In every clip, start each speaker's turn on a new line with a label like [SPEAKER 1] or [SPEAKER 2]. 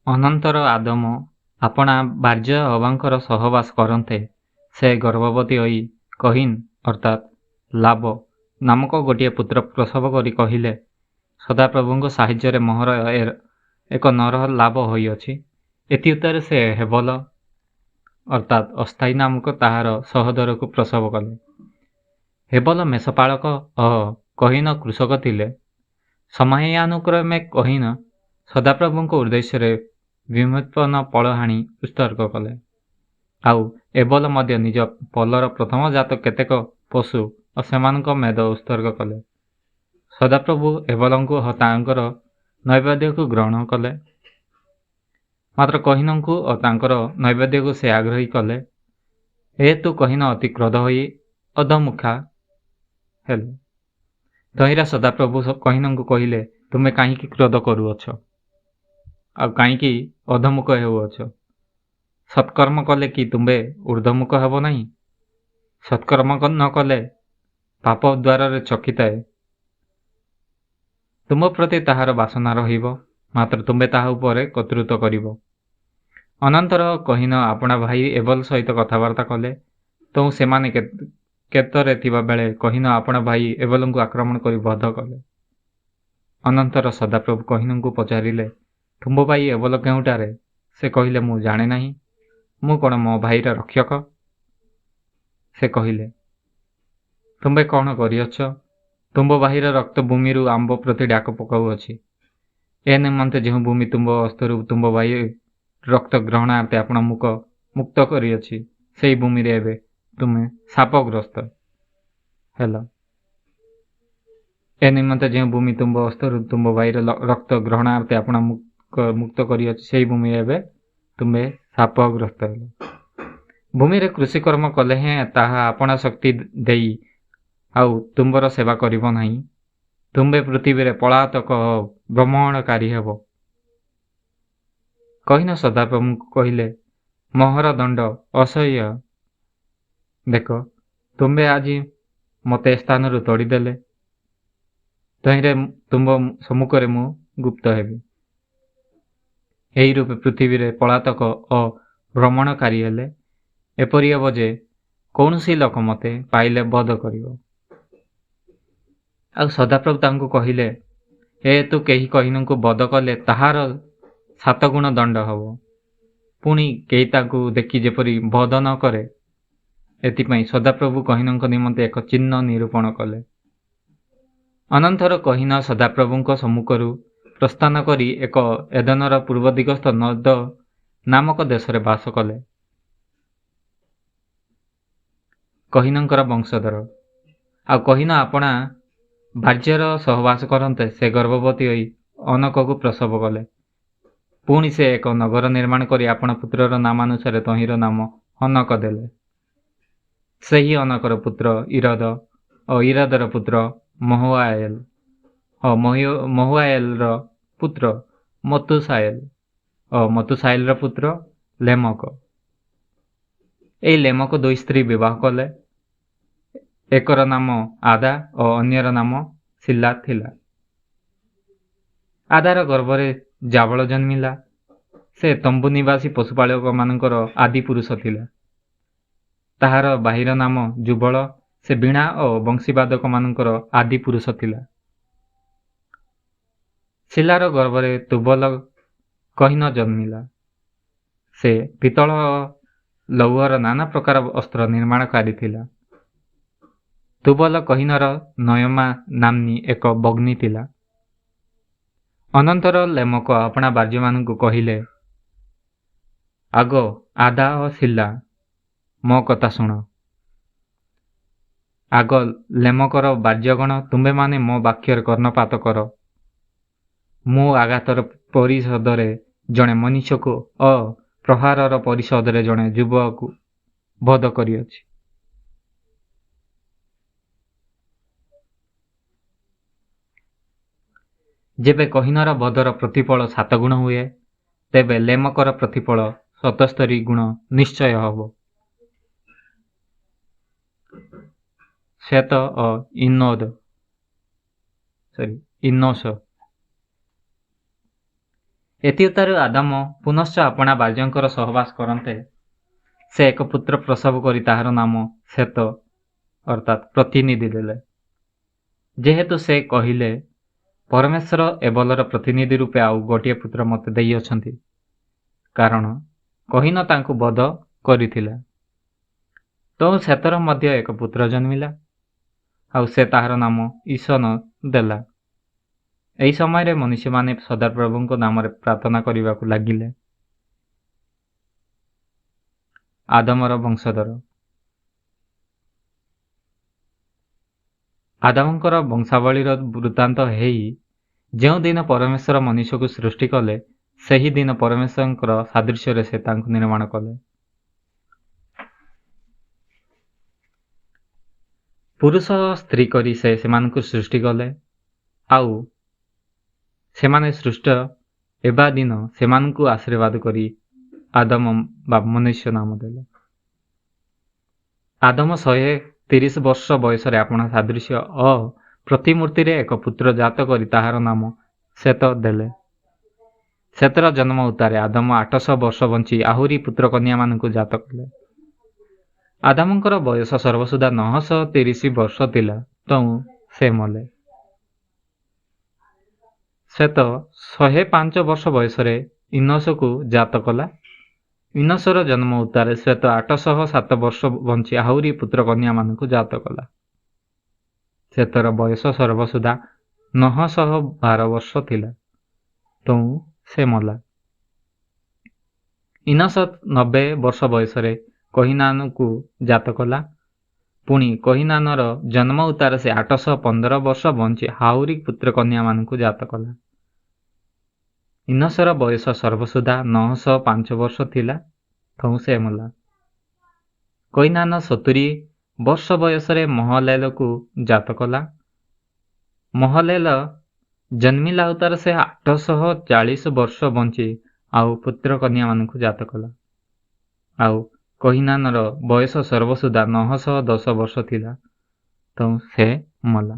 [SPEAKER 1] ଅନନ୍ତର ଆଦମ ଆପଣା ଭାର୍ଯ୍ୟା ହବାଙ୍କର ସହବାସ କରନ୍ତେ, ସେ ଗର୍ଭବତୀ ହୋଇ କହୀନ୍ ଅର୍ଥାତ୍ ଲାବ ନାମକ ଗୋଟିଏ ପୁତ୍ର ପ୍ରସବ କରି କହିଲେ, ସଦାପ୍ରଭୁଙ୍କ ସାହାଯ୍ୟରେ ମୋହର ଏକ ନର ଲାଭ ହୋଇଅଛି। ଏଥିଉତ୍ତାରେ ସେ ହେବଲ ଅର୍ଥାତ୍ ଅସ୍ଥାୟୀ ନାମକ ତାହାର ସହୋଦରକୁ ପ୍ରସବ କଲେ। ହେବଲ ମେଷପାଳକ ଓ କହୀନ କୃଷକ ଥିଲେ। ସମୟାନୁକ୍ରମେ କହୀନ ସଦାପ୍ରଭୁଙ୍କ ଉଦ୍ଦେଶ୍ୟରେ ଭୂମ୍ୟୁତ୍ପନ୍ନ ଫଳ ହାଣି ଉତ୍ସର୍ଗ କଲେ। ଆଉ ଏବଲ ମଧ୍ୟ ନିଜ ପଲର ପ୍ରଥମଜାତ କେତେକ ପଶୁ ଓ ସେମାନଙ୍କ ମେଦ ଉତ୍ସର୍ଗ କଲେ। ସଦାପ୍ରଭୁ ଏବଲଙ୍କୁ ଓ ତାଙ୍କର ନୈବେଦ୍ୟକୁ ଗ୍ରହଣ କଲେ, ମାତ୍ର କହୀନଙ୍କୁ ଓ ତାଙ୍କର ନୈବେଦ୍ୟକୁ ସେ ଆଗ୍ରହୀ କଲେ। ଏହେତୁ କହୀନ ଅତି କ୍ରୋଧ ହୋଇ ଅଧୋମୁଖା ହେଲେ। ତହିଁରେ ସଦାପ୍ରଭୁ କହୀନଙ୍କୁ କହିଲେ, ତୁମେ କାହିଁକି କ୍ରୋଧ କରୁଅଛ? ଆଉ କାହିଁକି ଅଧୋମୁଖ ହେଉଅଛ? ସତ୍କର୍ମ କଲେ କି ତୁମ୍ଭେ ଊର୍ଦ୍ଧ୍ୱମୁଖ ହେବ ନାହିଁ? ସତ୍କର୍ମ ନ କଲେ ପାପ ଦ୍ୱାରରେ ଚକିଥାଏ। ତୁମ ପ୍ରତି ତାହାର ବାସନା ରହିବ, ମାତ୍ର ତୁମ୍ଭେ ତାହା ଉପରେ କର୍ତ୍ତୃତ୍ୱ କରିବ। ଅନନ୍ତର କହୀନ ଆପଣା ଭାଇ ଏବଲ ସହିତ କଥାବାର୍ତ୍ତା କଲେ। ତେଣୁ ସେମାନେ କ୍ଷେତରେ ଥିବା ବେଳେ କହୀନ ଆପଣା ଭାଇ ଏବଲଙ୍କୁ ଆକ୍ରମଣ କରି ବଧ କଲେ। ଅନନ୍ତର ସଦାପ୍ରଭୁ କହୀନଙ୍କୁ ପଚାରିଲେ, ତୁମ୍ଭ ଭାଇ ଏବଲ କେଉଁଠାରେ? ସେ କହିଲେ, ମୁଁ ଜାଣେ ନାହିଁ। ମୁଁ କ'ଣ ମୋ ଭାଇର ରକ୍ଷକ? ସେ କହିଲେ, ତୁମ୍ଭେ କ'ଣ କରିଅଛ? ତୁମ୍ଭ ଭାଇର ରକ୍ତ ଭୂମିରୁ ଆମ୍ଭ ପ୍ରତି ଡାକ ପକାଉଅଛି। ଏ ନିମନ୍ତେ ଯେଉଁ ଭୂମି ତୁମ୍ଭ ହସ୍ତରୁ ତୁମ୍ଭ ଭାଇ ରକ୍ତ ଗ୍ରହଣାର୍ଥେ ଆପଣା ମୁଖ ମୁକ୍ତ କରିଅଛି, ସେହି ଭୂମିରେ ଏବେ ତୁମେ ଶାପଗ୍ରସ୍ତ ହେଲ। ଏ ନିମନ୍ତେ ଯେଉଁ ଭୂମି ତୁମ୍ଭ ହସ୍ତରୁ ତୁମ୍ଭ ଭାଇର ରକ୍ତ ଗ୍ରହଣାର୍ଥେ ଆପଣା ମୁକ୍ତ କରିଅଛି, ସେହି ଭୂମିରେ ଏବେ ତୁମ୍ଭେ ଶାପଗ୍ରସ୍ତ ହେଲ। ଭୂମିରେ କୃଷିକର୍ମ କଲେ ହେଁ ତାହା ଆପଣା ଶକ୍ତି ଦେଇ ଆଉ ତୁମ୍ଭର ସେବା କରିବ ନାହିଁ। ତୁମ୍ଭେ ପୃଥିବୀରେ ପଳାତକ ଭ୍ରମଣକାରୀ ହେବ। କହୀନ ସଦାପ୍ରଭୁଙ୍କୁ କହିଲେ, ମୋହର ଦଣ୍ଡ ଅସହ୍ୟ। ଦେଖ, ତୁମ୍ଭେ ଆଜି ମୋତେ ଏ ସ୍ଥାନରୁ ତଡ଼ିଦେଲେ, ତହିଁରେ ତୁମ୍ଭ ସମ୍ମୁଖରେ ମୁଁ ଗୁପ୍ତ ହେବି। ଏହି ରୂପେ ପୃଥିବୀରେ ପଳାତକ ଓ ଭ୍ରମଣକାରୀ ହେଲେ ଏପରି ହେବ ଯେ କୌଣସି ଲୋକ ମୋତେ ପାଇଲେ ବଧ କରିବ। ଆଉ ସଦାପ୍ରଭୁ ତାଙ୍କୁ କହିଲେ, ଏ ତୁ କେହି କହୀନଙ୍କୁ ବଧ କଲେ ତାହାର 7 ଗୁଣ ଦଣ୍ଡ ହେବ। ପୁଣି କେହି ତାକୁ ଦେଖି ଯେପରି ବଧ ନ କରେ, ଏଥିପାଇଁ ସଦାପ୍ରଭୁ କହୀନଙ୍କ ନିମନ୍ତେ ଏକ ଚିହ୍ନ ନିରୂପଣ କଲେ। ଅନନ୍ତର କହୀନ ସଦାପ୍ରଭୁଙ୍କ ସମ୍ମୁଖରୁ ପ୍ରସ୍ଥାନ କରି ଏକ ଏଦନର ପୂର୍ବ ଦିଗସ୍ଥ ନଦ ନାମକ ଦେଶରେ ବାସ କଲେ। କହୀନଙ୍କର ବଂଶଧର। ଆଉ କହୀନ ଆପଣା ଭାର୍ଯ୍ୟାର ସହବାସ କରନ୍ତେ ସେ ଗର୍ଭବତୀ ହୋଇ ଅନକକୁ ପ୍ରସବ କଲେ। ପୁଣି ସେ ଏକ ନଗର ନିର୍ମାଣ କରି ଆପଣା ପୁତ୍ରର ନାମାନୁସାରେ ତହିଁର ନାମ ହନକ ଦେଲେ। ସେହି ଅନକର ପୁତ୍ର ଇରଦ ଓ ଇରଦର ପୁତ୍ର ମହୁଆଏଲ ଓ ମହୁଆଏଲର ପୁତ୍ର ମତୁଶାଏଲ ଓ ମତୁଶାଏଲର ପୁତ୍ର ଲେମକ। ଏହି ଲେମକ 2 ସ୍ତ୍ରୀ ବିବାହ କଲେ। ଏକର ନାମ ଆଦା ଓ ଅନ୍ୟର ନାମ ସିଲା ଥିଲା। ଆଦାର ଗର୍ଭରେ ଜାବଳ ଜନ୍ମିଲା। ସେ ତମ୍ବୁ ନିବାସୀ ପଶୁପାଳକମାନଙ୍କର ଆଦି ପୁରୁଷ ଥିଲା। ତାହାର ବାହିର ନାମ ଯୁବଳ। ସେ ବୀଣା ଓ ବଂଶୀବାଦକମାନଙ୍କର ଆଦି ପୁରୁଷ ଥିଲା। ଶିଲାର ଗର୍ଭରେ ତୁବଲ କହୀନ ଜନ୍ମିଲା। ସେ ପିତ୍ତଳ ଲୌହର ନାନା ପ୍ରକାର ଅସ୍ତ୍ର ନିର୍ମାଣକାରୀ ଥିଲା। ତୁବଲ କହୀନର ନୟମା ନାମ୍ନୀ ଏକ ଭଗ୍ନୀ ଥିଲା। ଅନନ୍ତର ଲେମକ ଆପଣା ଭାର୍ଯ୍ୟମାନଙ୍କୁ କହିଲେ, ଆଗ ଆଦା ଓ ସିଲା, ମୋ କଥା ଶୁଣ। ଆଗ ଲେମକର ଭାର୍ଯ୍ୟଗଣ, ତୁମ୍ଭେମାନେ ମୋ ବାକ୍ୟରେ କର୍ଣ୍ଣପାତ କର। ମୁଁ ଆଘାତର ପରିଷଦରେ ଜଣେ ମନୁଷ୍ୟକୁ ଓ ପ୍ରହାରର ପରିଷଦରେ ଜଣେ ଯୁବକକୁ ବଧ କରିଅଛି। ଯେବେ କହୀନର ବଧର ପ୍ରତିଫଳ 7 ଗୁଣ ହୁଏ, ତେବେ ଲେମକର ପ୍ରତିଫଳ 77 ଗୁଣ ନିଶ୍ଚୟ ହେବ। ଶ୍ଵେତ ଓ ଇନୋସ। ଏଥିଉତ୍ତାରୁ ଆଦମ ପୁନଶ୍ଚ ଆପଣା ଭାର୍ଯ୍ୟାଙ୍କର ସହବାସ କରନ୍ତେ, ସେ ଏକ ପୁତ୍ର ପ୍ରସବ କରି ତାହାର ନାମ ସେତ ଅର୍ଥାତ୍ ପ୍ରତିନିଧି ଦେଲେ। ଯେହେତୁ ସେ କହିଲେ, ପରମେଶ୍ୱର ଏବଲର ପ୍ରତିନିଧି ରୂପେ ଆଉ ଗୋଟିଏ ପୁତ୍ର ମୋତେ ଦେଇଅଛନ୍ତି, କାରଣ କହୀନ ତାଙ୍କୁ ବଧ କରିଥିଲା। ତହୁଁ ସେତର ମଧ୍ୟ ଏକ ପୁତ୍ର ଜନ୍ମିଲା, ଆଉ ସେ ତାହାର ନାମ ଈଶନ ଦେଲା। ଏହି ସମୟରେ ମନୁଷ୍ୟମାନେ ସଦାପ୍ରଭୁଙ୍କ ନାମରେ ପ୍ରାର୍ଥନା କରିବାକୁ ଲାଗିଲେ। ଆଦମର ବଂଶଧର। ଆଦମଙ୍କର ବଂଶାବଳୀର ବୃତ୍ତାନ୍ତ ହେଇ, ଯେଉଁଦିନ ପରମେଶ୍ୱର ମନୁଷ୍ୟକୁ ସୃଷ୍ଟି କଲେ, ସେହି ଦିନ ପରମେଶ୍ୱରଙ୍କର ସାଦୃଶ୍ୟରେ ସେ ତାଙ୍କୁ ନିର୍ମାଣ କଲେ। ପୁରୁଷ ସ୍ତ୍ରୀ କରି ସେ ସେମାନଙ୍କୁ ସୃଷ୍ଟି କଲେ, ଆଉ ସେମାନେ ସୃଷ୍ଟ ହେବା ଦିନ ସେମାନଙ୍କୁ ଆଶୀର୍ବାଦ କରି ଆଦମ ବା ମନୁଷ୍ୟ ନାମ ଦେଲେ। ଆଦମ 130 ବର୍ଷ ବୟସରେ ଆପଣା ସାଦୃଶ୍ୟ ଓ ପ୍ରତିମୂର୍ତ୍ତିରେ ଏକ ପୁତ୍ର ଜାତ କରି ତାହାର ନାମ ସେତ ଦେଲେ। ସେତର ଜନ୍ମ ଉତ୍ତାରେ ଆଦମ 800 ବର୍ଷ ବଞ୍ଚି ଆହୁରି ପୁତ୍ର କନ୍ୟାମାନଙ୍କୁ ଜାତ କଲେ। ଆଦମଙ୍କର ବୟସ ସର୍ବସୁଦ୍ଧା 930 ବର୍ଷ ଥିଲା, ତହୁଁ ସେ ମଲେ। ସେତ 105 ବର୍ଷ ବୟସରେ ଇନୋସକୁ ଜାତ କଲା। ଇନୋସର ଜନ୍ମ ଉତ୍ତାରେ ଶ୍ଵେତ 807 ବର୍ଷ ବଞ୍ଚି ଆହୁରି ପୁତ୍ର କନ୍ୟାମାନଙ୍କୁ ଜାତ କଲା। ସେତର ବୟସ ସର୍ବସୁଦ୍ଧା 912 ବର୍ଷ ଥିଲା, ତହୁଁ ସେ ମଲା। ଇନୋସ 90 ବର୍ଷ ବୟସରେ କହିନାନକୁ ଜାତ କଲା। ପୁଣି କହିନାନର ଜନ୍ମ ଉତ୍ତାରେ ସେ 815 ବର୍ଷ ବଞ୍ଚି ଆହୁରି ପୁତ୍ର କନ୍ୟାମାନଙ୍କୁ ଜାତ କଲା। ଇନୋସର ବୟସ ସର୍ବସୁଦ୍ଧା 905 ବର୍ଷ ଥିଲା, ତହୁଁ ସେ ମଲା। କହିନାନ 70 ବର୍ଷ ବୟସରେ ମହଲେଲକୁ ଜାତ କଲା। ମହଲେଲ ଜନ୍ମିଲା ଉତ୍ତାରେ ସେ 840 ବର୍ଷ ବଞ୍ଚି ଆଉ ପୁତ୍ର କନ୍ୟାମାନଙ୍କୁ ଜାତ କଲା। ଆଉ କହିନାନର ବୟସ ସର୍ବସୁଦ୍ଧା 910 ବର୍ଷ ଥିଲା, ତହୁଁ ସେ ମଲା।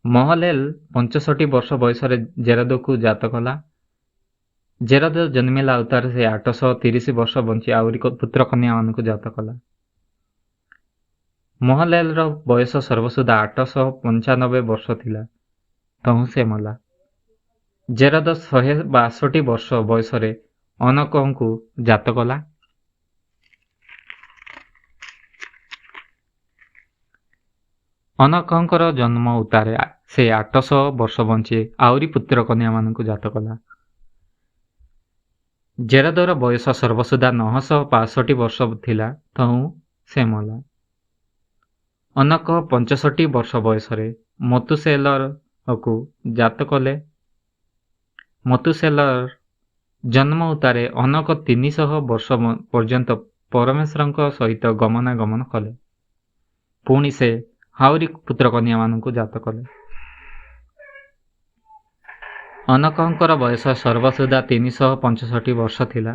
[SPEAKER 1] ମହଲେଲ 65 ବର୍ଷ ବୟସରେ ଜେରଦକୁ ଜାତ କଲା। ଜେରଦ ଜନ୍ମିଲା ଉତ୍ତାରେ ସେ 830 ବର୍ଷ ବଞ୍ଚି ଆହୁରି ପୁତ୍ର କନ୍ୟାମାନଙ୍କୁ ଜାତ କଲା। ମହଲେଲର ବୟସ ସର୍ବସୁଦ୍ଧା 895 ବର୍ଷ ଥିଲା, ତହୁଁ ସେ ମଲା। ଜେରଦ 162 ବର୍ଷ ବୟସରେ ଅନକଙ୍କୁ ଜାତ କଲା। ଅନକଙ୍କର ଜନ୍ମ ଉତ୍ତାରେ ସେ 800 ବର୍ଷ ବଞ୍ଚି ଆହୁରି ପୁତ୍ର କନ୍ୟାମାନଙ୍କୁ ଜାତ କଲା। ଜେରଦର ବୟସ ସର୍ବସୁଦ୍ଧା 965 ବର୍ଷ ଥିଲା, ତହୁଁ ସେ ମଲା। ଅନକ 65 ବର୍ଷ ବୟସରେ ମତୁସେଲରକୁ ଜାତ କଲେ। ମତୁସେଲର ଜନ୍ମ ଉତ୍ତାରେ ଅନକ 300 ବର୍ଷ ପର୍ଯ୍ୟନ୍ତ ପରମେଶ୍ୱରଙ୍କ ସହିତ ଗମନାଗମନ କଲେ। ପୁଣି ସେ ଆହୁରି ପୁତ୍ର କନ୍ୟାମାନଙ୍କୁ ଜାତ କଲେ। ଅନକଙ୍କର ବୟସ ସର୍ବସୁଦ୍ଧା 365 ବର୍ଷ ଥିଲା।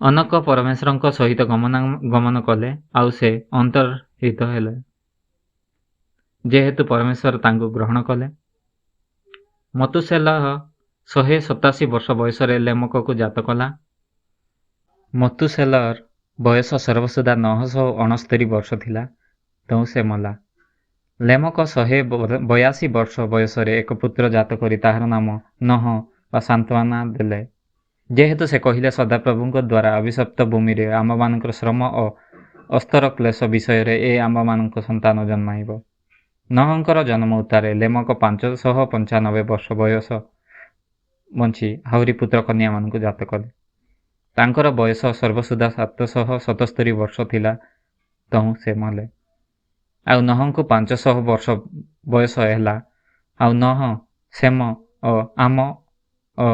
[SPEAKER 1] ଅନକ ପରମେଶ୍ୱରଙ୍କ ସହିତ ଗମନାଗମନ କଲେ, ଆଉ ସେ ଅନ୍ତର୍ହିତ ହେଲେ, ଯେହେତୁ ପରମେଶ୍ୱର ତାଙ୍କୁ ଗ୍ରହଣ କଲେ। ମତୁସେଲହ 187 ବର୍ଷ ବୟସରେ ଲେମକକୁ ଜାତ କଲା। ମତୁସେଲର ବୟସ ସର୍ବସୁଦ୍ଧା 969 ବର୍ଷ ଥିଲା, ତହୁଁ ସେ ମଲା। ଲେମକ 182 ବର୍ଷ ବୟସରେ ଏକ ପୁତ୍ର ଜାତ କରି ତାହାର ନାମ ନହ ବା ସାନ୍ତ୍ୱନା ଦେଲେ, ଯେହେତୁ ସେ କହିଲେ, ସଦାପ୍ରଭୁଙ୍କ ଦ୍ୱାରା ଅଭିଶପ୍ତ ଭୂମିରେ ଆମ୍ଭମାନଙ୍କର ଶ୍ରମ ଓ ଅସ୍ତର କ୍ଲେଶ ବିଷୟରେ ଏ ଆମ୍ଭମାନଙ୍କ ସନ୍ତାନ ଜନ୍ମାଇବ। ନହଙ୍କର ଜନ୍ମ ଉତ୍ତାରେ ଲେମକ 595 ବର୍ଷ ବୟସ ବଞ୍ଚି ଆହୁରି ପୁତ୍ର କନ୍ୟାମାନଙ୍କୁ ଜାତ କଲେ। ତାଙ୍କର ବୟସ ସର୍ବସୁଦ୍ଧା 777 ବର୍ଷ ଥିଲା, ତହୁଁ ସେ ମଲେ। ଆଉ ନହଙ୍କୁ 500 ବର୍ଷ ବୟସ ହେଲା। ଆଉ ନହ ସେମ ଓ ଆମ ଓ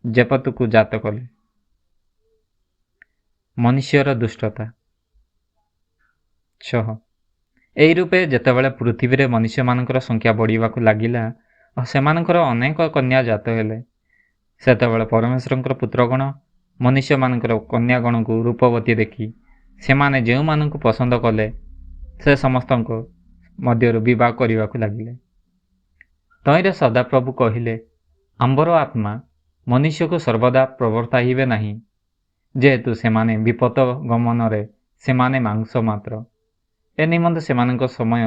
[SPEAKER 1] ଜେପତକୁ ଜାତ କଲେ। ମନୁଷ୍ୟର ଦୁଷ୍ଟତା। 6। ଏହି ରୂପେ ଯେତେବେଳେ ପୃଥିବୀରେ ମନୁଷ୍ୟମାନଙ୍କର ସଂଖ୍ୟା ବଢ଼ିବାକୁ ଲାଗିଲା ଓ ସେମାନଙ୍କର ଅନେକ କନ୍ୟା ଜାତ ହେଲେ, ସେତେବେଳେ ପରମେଶ୍ୱରଙ୍କର ପୁତ୍ରଗଣ ମନୁଷ୍ୟମାନଙ୍କର କନ୍ୟାଗଣକୁ ରୂପବତୀ ଦେଖି ସେମାନେ ଯେଉଁମାନଙ୍କୁ ପସନ୍ଦ କଲେ, ସେ ସମସ୍ତଙ୍କ ମଧ୍ୟରୁ ବିବାହ କରିବାକୁ ଲାଗିଲେ। ତହିଁରେ ସଦାପ୍ରଭୁ କହିଲେ, ଆମ୍ଭର ଆତ୍ମା ମନୁଷ୍ୟକୁ ସର୍ବଦା ପ୍ରବର୍ତ୍ତାଇବେ ନାହିଁ, ଯେହେତୁ ସେମାନେ ବିପଥ ଗମନରେ ସେମାନେ ମାଂସ ମାତ୍ର। ଏ ନିମନ୍ତେ ସେମାନଙ୍କ ସମୟ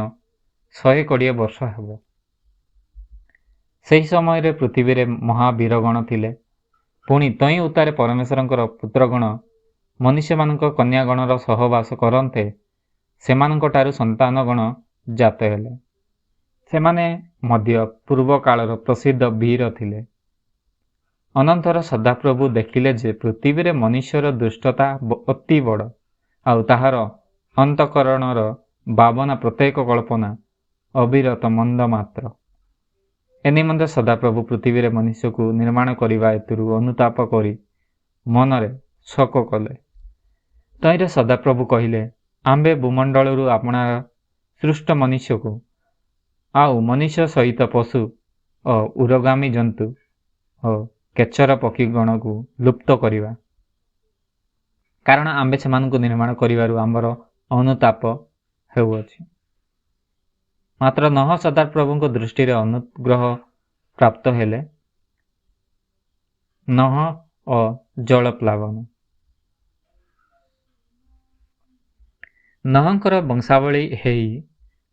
[SPEAKER 1] 120 ବର୍ଷ ହେବ। ସେହି ସମୟରେ ପୃଥିବୀରେ ମହାବୀରଗଣ ଥିଲେ। ପୁଣି ତହିଁ ଉତ୍ତାରେ ପରମେଶ୍ୱରଙ୍କର ପୁତ୍ରଗଣ ମନୁଷ୍ୟମାନଙ୍କ କନ୍ୟାଗଣର ସହବାସ କରନ୍ତେ ସେମାନଙ୍କଠାରୁ ସନ୍ତାନଗଣ ଜାତ ହେଲେ। ସେମାନେ ମଧ୍ୟ ପୂର୍ବ କାଳର ପ୍ରସିଦ୍ଧ ବୀର ଥିଲେ। ଅନନ୍ତର ସଦାପ୍ରଭୁ ଦେଖିଲେ ଯେ ପୃଥିବୀରେ ମନୁଷ୍ୟର ଦୁଷ୍ଟତା ଅତି ବଡ଼, ଆଉ ତାହାର ଅନ୍ତଃକରଣର ଭାବନା ପ୍ରତ୍ୟେକ କଳ୍ପନା ଅବିରତ ମନ୍ଦ ମାତ୍ର। ଏ ନିମନ୍ତେ ସଦାପ୍ରଭୁ ପୃଥିବୀରେ ମନୁଷ୍ୟକୁ ନିର୍ମାଣ କରିବା ହେତୁରୁ ଅନୁତାପ କରି ମନରେ ଶୋକ କଲେ। ତହିଁରେ ସଦାପ୍ରଭୁ କହିଲେ, ଆମ୍ଭେ ଭୂମଣ୍ଡଳରୁ ଆପଣା ସୃଷ୍ଟ ମନୁଷ୍ୟକୁ ଆଉ ମନୁଷ୍ୟ ସହିତ ପଶୁ ଓ ଉରୋଗାମୀ ଜନ୍ତୁ ଓ ଖେଚର ପକ୍ଷୀଗଣକୁ ଲୁପ୍ତ କରିବା, କାରଣ ଆମ୍ଭେ ସେମାନଙ୍କୁ ନିର୍ମାଣ କରିବାରୁ ଆମ୍ଭର ଅନୁତାପ ହେଉଅଛି। ମାତ୍ର ନୋହ ସଦାପ୍ରଭୁଙ୍କ ଦୃଷ୍ଟିରେ ଅନୁଗ୍ରହ ପ୍ରାପ୍ତ ହେଲେ। ନୋହ ଓ ଜଳପ୍ଲାବନ। ନୋହଙ୍କର ବଂଶାବଳୀ ହେଇ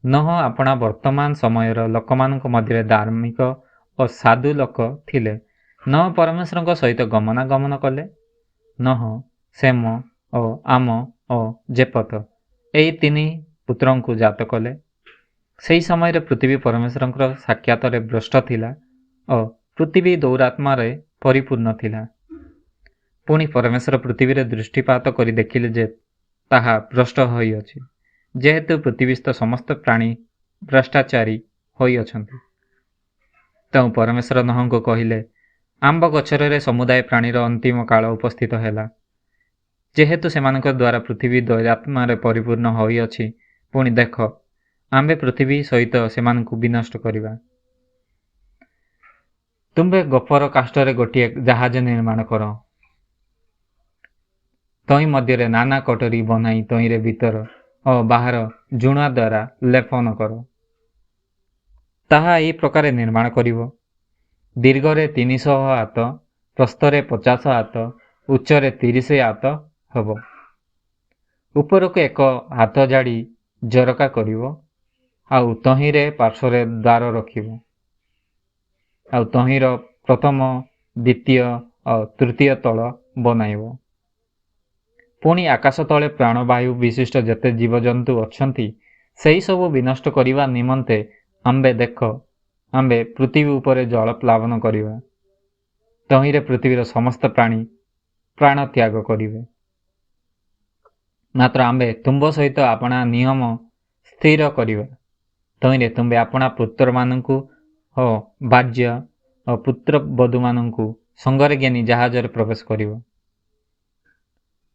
[SPEAKER 1] ନୋହ ଆପଣା ବର୍ତ୍ତମାନ ସମୟର ଲୋକମାନଙ୍କ ମଧ୍ୟରେ ଧାର୍ମିକ ଓ ସାଧୁ ଲୋକ ଥିଲେ। ନୋହ ପରମେଶ୍ୱରଙ୍କ ସହିତ ଗମନାଗମନ କଲେ। ନୋହ ସେମ ଓ ଆମ ଓ ଜେପତ ଏହି ତିନି ପୁତ୍ରଙ୍କୁ ଜାତ କଲେ। ସେହି ସମୟରେ ପୃଥିବୀ ପରମେଶ୍ୱରଙ୍କର ସାକ୍ଷାତରେ ଭ୍ରଷ୍ଟ ଥିଲା ଓ ପୃଥିବୀ ଦୌରାତ୍ମାରେ ପରିପୂର୍ଣ୍ଣ ଥିଲା। ପୁଣି ପରମେଶ୍ୱର ପୃଥିବୀରେ ଦୃଷ୍ଟିପାତ କରି ଦେଖିଲେ ଯେ ତାହା ଭ୍ରଷ୍ଟ ହୋଇଅଛି, ଯେହେତୁ ପୃଥିବୀସ୍ଥ ସମସ୍ତ ପ୍ରାଣୀ ଭ୍ରଷ୍ଟାଚାରୀ ହୋଇଅଛନ୍ତି। ତେଣୁ ପରମେଶ୍ୱର ନୋହଙ୍କୁ କହିଲେ, ଆମ୍ବ ଗଛରେ ସମୁଦାୟ ପ୍ରାଣୀର ଅନ୍ତିମ କାଳ ଉପସ୍ଥିତ ହେଲା, ଯେହେତୁ ସେମାନଙ୍କ ଦ୍ୱାରା ପୃଥିବୀ ଦୈରାତ୍ମାରେ ପରିପୂର୍ଣ୍ଣ ହୋଇଅଛି। ପୁଣି ଦେଖ, ଆମ୍ଭେ ପୃଥିବୀ ସହିତ ସେମାନଙ୍କୁ ବିନଷ୍ଟ କରିବା। ତୁମ୍ଭେ ଗୋପର କାଷ୍ଠରେ ଗୋଟିଏ ଜାହାଜ ନିର୍ମାଣ କର, ତହିଁ ମଧ୍ୟରେ ନାନା କଟରୀ ବନାଇ ତହିଁରେ ଭିତର ଓ ବାହାର ଝୁଣା ଦ୍ୱାରା ଲେପନ କର। ତାହା ଏହି ପ୍ରକାରେ ନିର୍ମାଣ କରିବ: ଦୀର୍ଘରେ 300 ହାତ, ପ୍ରସ୍ଥରେ 50 ହାତ, ଉଚ୍ଚରେ 30 ହାତ ହେବ। ଉପରକୁ ଏକ ହାତ ଝାଡ଼ି ଝରକା କରିବ, ଆଉ ତହିଁରେ ପାର୍ଶ୍ୱରେ ଦ୍ୱାର ରଖିବ। ଆଉ ତହିଁର ପ୍ରଥମ, ଦ୍ୱିତୀୟ ଓ ତୃତୀୟ ତଳ ବନାଇବ। ପୁଣି ଆକାଶ ତଳେ ପ୍ରାଣବାୟୁ ବିଶିଷ୍ଟ ଯେତେ ଜୀବଜନ୍ତୁ ଅଛନ୍ତି, ସେହି ସବୁ ବିନଷ୍ଟ କରିବା ନିମନ୍ତେ ଆମ୍ଭେ ଦେଖ, ଆମ୍ଭେ ପୃଥିବୀ ଉପରେ ଜଳ ପ୍ଲାବନ କରିବା। ତହିଁରେ ପୃଥିବୀର ସମସ୍ତ ପ୍ରାଣୀ ପ୍ରାଣ ତ୍ୟାଗ କରିବେ। ମାତ୍ର ଆମ୍ଭେ ତୁମ୍ଭ ସହିତ ଆପଣା ନିୟମ ସ୍ଥିର କରିବା। ତହିଁରେ ତୁମ୍ଭେ ଆପଣା ପୁତ୍ରମାନଙ୍କୁ ଓ ଭାର୍ଯ୍ୟା ଓ ପୁତ୍ରବଧୂମାନଙ୍କୁ ସଙ୍ଗରେ ଘେନି ଜାହାଜରେ ପ୍ରବେଶ କରିବ।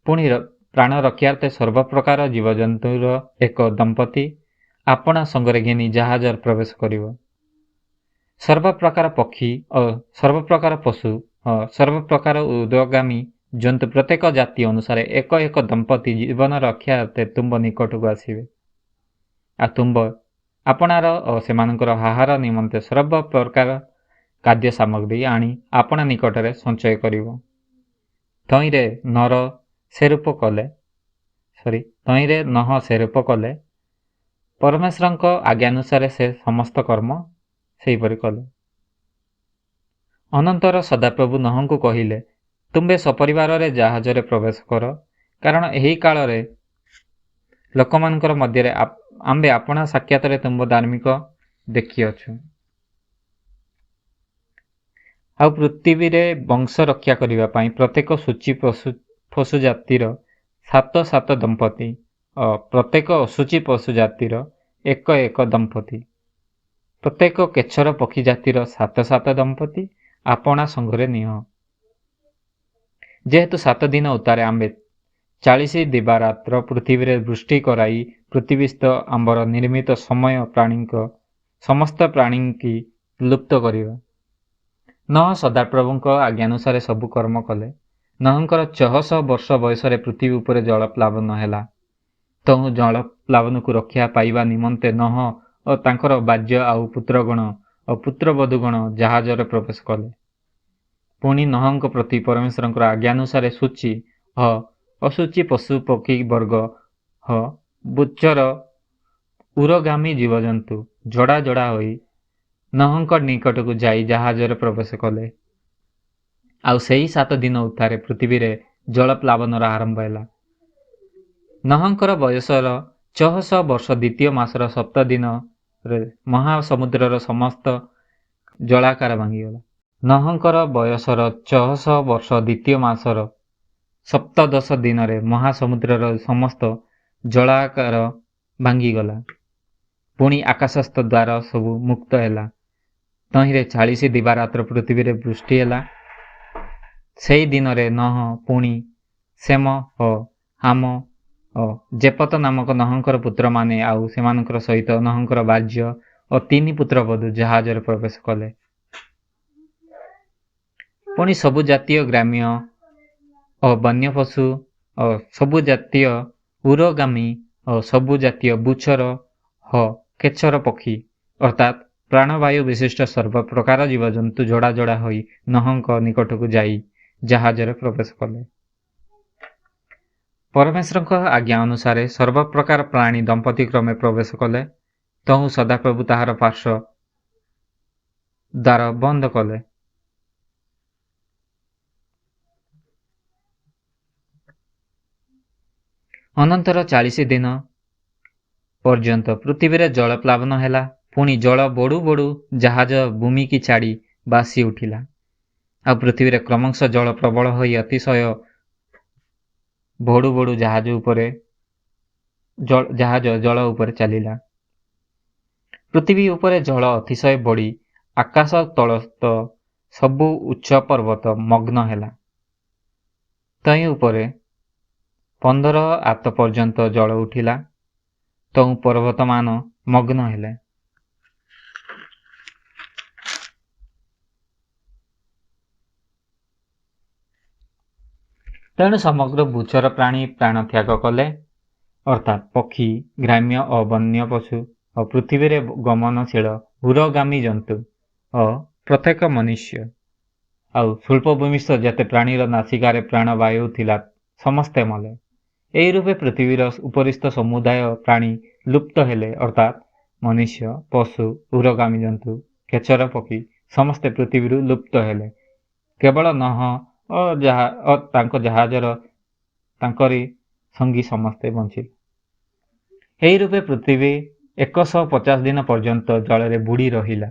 [SPEAKER 1] ପୁଣି ପ୍ରାଣ ରକ୍ଷାର୍ଥେ ସର୍ବପ୍ରକାର ଜୀବଜନ୍ତୁର ଏକ ଦମ୍ପତି ଆପଣା ସଙ୍ଗରେ ଘେନି ଜାହାଜରେ ପ୍ରବେଶ କରିବ। ସର୍ବପ୍ରକାର ପକ୍ଷୀ ଓ ସର୍ବପ୍ରକାର ପଶୁ ଓ ସର୍ବପ୍ରକାର ଉଦଗାମୀ ଜନ୍ତୁ ପ୍ରତ୍ୟେକ ଜାତି ଅନୁସାରେ ଏକ ଏକ ଦମ୍ପତି ଜୀବନ ରକ୍ଷାର୍ଥେ ତୁମ୍ଭ ନିକଟକୁ ଆସିବେ। ଆଉ ତୁମ୍ଭ ଆପଣାର ଓ ସେମାନଙ୍କର ଆହାର ନିମନ୍ତେ ସର୍ବପ୍ରକାର ଖାଦ୍ୟ ସାମଗ୍ରୀ ଆଣି ଆପଣା ନିକଟରେ ସଞ୍ଚୟ କରିବ। ତହିଁରେ ନର ସେରୂପ କଲେ, ସରି, ତହିଁରେ ନହ ସେରୂପ କଲେ। ପରମେଶ୍ୱରଙ୍କ ଆଜ୍ଞାନୁସାରେ ସେ ସମସ୍ତ କର୍ମ ସେହିପରି କଲେ। ଅନନ୍ତର ସଦାପ୍ରଭୁ ନହଙ୍କୁ କହିଲେ, ତୁମ୍ଭେ ସପରିବାରରେ ଜାହାଜରେ ପ୍ରବେଶ କର, କାରଣ ଏହି କାଳରେ ଲୋକମାନଙ୍କର ମଧ୍ୟରେ ଆମ୍ଭେ ଆପଣା ସାକ୍ଷାତରେ ତୁମ୍ଭ ଧାର୍ମିକ ଦେଖିଅଛୁ। ଆଉ ପୃଥିବୀରେ ବଂଶ ରକ୍ଷା କରିବା ପାଇଁ ପ୍ରତ୍ୟେକ ଶୁଚି ପଶୁ ଜାତିର ସାତ ସାତ ଦମ୍ପତି ଓ ପ୍ରତ୍ୟେକ ଅଶୁଚି ପଶୁ ଜାତିର ଏକ ଏକ ଦମ୍ପତି, ପ୍ରତ୍ୟେକ କେଚର ପକ୍ଷୀ ଜାତିର ସାତ ସାତ ଦମ୍ପତି ଆପଣା ସଙ୍ଗରେ ନିଅ। ଯେହେତୁ 7 ଦିନ ଉତ୍ତାରେ ଆମ୍ଭେ 40 ଦିବାରାତ୍ର ପୃଥିବୀରେ ବୃଷ୍ଟି କରାଇ ପୃଥିବୀସ୍ଥ ଆମ୍ଭର ନିର୍ମିତ ସମୟ ପ୍ରାଣୀଙ୍କ ସମସ୍ତ ପ୍ରାଣୀଙ୍କି ଲୁପ୍ତ କରିବା। ନୋହ ସଦାପ୍ରଭୁଙ୍କ ଆଜ୍ଞାନୁସାରେ ସବୁ କର୍ମ କଲେ। ନୋହଙ୍କର 600 ବର୍ଷ ବୟସରେ ପୃଥିବୀ ଉପରେ ଜଳପ୍ଲାବନ ହେଲା। ତହୁଁ ଜଳପ୍ଲାବନକୁ ରକ୍ଷା ପାଇବା ନିମନ୍ତେ ନୋହ ଓ ତାଙ୍କର ଭାର୍ଯ୍ୟା ଆଉ ପୁତ୍ରଗଣ ଓ ପୁତ୍ରବଧୂଗଣ ଜାହାଜରେ ପ୍ରବେଶ କଲେ। ପୁଣି ନୋହଙ୍କ ପ୍ରତି ପରମେଶ୍ୱରଙ୍କର ଆଜ୍ଞାନୁସାରେ ଶୁଚି ଓ ଅଶୁଚି ପଶୁ ପକ୍ଷୀ ବର୍ଗ ଓ ଭୂଚର ଉରୋଗାମୀ ଜୀବଜନ୍ତୁ ଯୋଡ଼ା ଯୋଡ଼ା ହୋଇ ନୋହଙ୍କ ନିକଟକୁ ଯାଇ ଜାହାଜରେ ପ୍ରବେଶ କଲେ। ଆଉ ସେହି 7 ଦିନ ଉତ୍ତାରେ ପୃଥିବୀରେ ଜଳପ୍ଲାବନର ଆରମ୍ଭ ହେଲା। ନୋହଙ୍କର ବୟସର 600 ବର୍ଷ ଦ୍ୱିତୀୟ ମାସର 7 ଦିନରେ ମହାସମୁଦ୍ରର ସମସ୍ତ ଜଳାକାର ଭାଙ୍ଗିଗଲା। ନୋହଙ୍କର ବୟସର 600 ବର୍ଷ ଦ୍ୱିତୀୟ ମାସର 17 ଦିନରେ ମହାସମୁଦ୍ରର ସମସ୍ତ ଜଳାକାର ଭାଙ୍ଗିଗଲା। ପୁଣି ଆକାଶସ୍ଥ ଦ୍ୱାର ସବୁ ମୁକ୍ତ ହେଲା। ତହିଁରେ 40 ଦିବାରାତ୍ର ପୃଥିବୀରେ ବୃଷ୍ଟି ହେଲା। ସେହି ଦିନରେ ନୋହ ପୁଣି ସେମ ଓ ହାମ ଓ ଜେପତ ନାମକ ନୋହଙ୍କର ପୁତ୍ରମାନେ ଆଉ ସେମାନଙ୍କର ସହିତ ନୋହଙ୍କର ଭାର୍ଯ୍ୟା ଓ 3 ପୁତ୍ରବଧୂ ଜାହାଜରେ ପ୍ରବେଶ କଲେ। ପୁଣି ସବୁ ଜାତୀୟ ଗ୍ରାମ୍ୟ ଓ ବନ୍ୟ ପଶୁ ଓ ସବୁ ଜାତୀୟ ଉରୋଗାମୀ ଓ ସବୁ ଜାତୀୟ ଭୂଚର ଓ ଖେଚର ପକ୍ଷୀ, ଅର୍ଥାତ୍ ପ୍ରାଣବାୟୁ ବିଶିଷ୍ଟ ସର୍ବପ୍ରକାର ଜୀବଜନ୍ତୁ ଯୋଡ଼ା ଯୋଡ଼ା ହୋଇ ନୋହଙ୍କ ନିକଟକୁ ଯାଇ ଜାହାଜରେ ପ୍ରବେଶ କଲେ। ପରମେଶ୍ୱରଙ୍କ ଆଜ୍ଞା ଅନୁସାରେ ସର୍ବପ୍ରକାର ପ୍ରାଣୀ ଦମ୍ପତି କ୍ରମେ ପ୍ରବେଶ କଲେ। ତହୁଁ ସଦାପ୍ରଭୁ ତାହାର ପାର୍ଶ୍ୱ ଦ୍ୱାର ବନ୍ଦ କଲେ। ଅନନ୍ତର 40 ଦିନ ପର୍ଯ୍ୟନ୍ତ ପୃଥିବୀରେ ଜଳପ୍ଲାବନ ହେଲା। ପୁଣି ଜଳ ବଢୁ ବଢୁ ଜାହାଜ ଭୂମିକି ଛାଡ଼ି ଭାସି ଉଠିଲା। ଆଉ ପୃଥିବୀରେ କ୍ରମଶଃ ଜଳ ପ୍ରବଳ ହୋଇ ଅତିଶୟ ବଢୁ ବଢୁ ଜାହାଜ ଜଳ ଉପରେ ଚାଲିଲା। ପୃଥିବୀ ଉପରେ ଜଳ ଅତିଶୟ ବଢି ଆକାଶ ତଳସ୍ଥ ସବୁ ଉଚ୍ଚ ପର୍ବତ ମଗ୍ନ ହେଲା। ତହିଁ ଉପରେ 15 ହାତ ପର୍ଯ୍ୟନ୍ତ ଜଳ ଉଠିଲା। ତହୁଁ ପର୍ବତମାନ ମଗ୍ନ ହେଲେ। ତେଣୁ ସମଗ୍ର ଭୂଚର ପ୍ରାଣୀ ପ୍ରାଣତ୍ୟାଗ କଲେ, ଅର୍ଥାତ୍ ପକ୍ଷୀ, ଗ୍ରାମ୍ୟ ଓ ବନ୍ୟ ପଶୁ ଓ ପୃଥିବୀରେ ଗମନଶୀଳ ଉରୋଗାମୀ ଜନ୍ତୁ ଓ ପ୍ରତ୍ୟେକ ମନୁଷ୍ୟ ଆଉ ସ୍ୱଳ୍ପଭୂମିସ୍ଥ ଯେତେ ପ୍ରାଣୀର ନାସିକାରେ ପ୍ରାଣବାୟୁ ଥିଲା ସମସ୍ତେ ମଲେ। ଏହି ରୂପେ ପୃଥିବୀର ଉପରିସ୍ଥ ସମୁଦାୟ ପ୍ରାଣୀ ଲୁପ୍ତ ହେଲେ, ଅର୍ଥାତ୍ ମନୁଷ୍ୟ, ପଶୁ, ଉରୋଗାମୀ ଜନ୍ତୁ, ଖେଚର ପକ୍ଷୀ ସମସ୍ତେ ପୃଥିବୀରୁ ଲୁପ୍ତ ହେଲେ। କେବଳ ନୋହ ଓ ଓ ତାଙ୍କ ଜାହାଜର ତାଙ୍କରି ସଙ୍ଗୀ ସମସ୍ତେ ବଞ୍ଚିଲେ। ଏହି ରୂପେ ପୃଥିବୀ 150 ଦିନ ପର୍ଯ୍ୟନ୍ତ ଜଳରେ ବୁଡ଼ି ରହିଲା।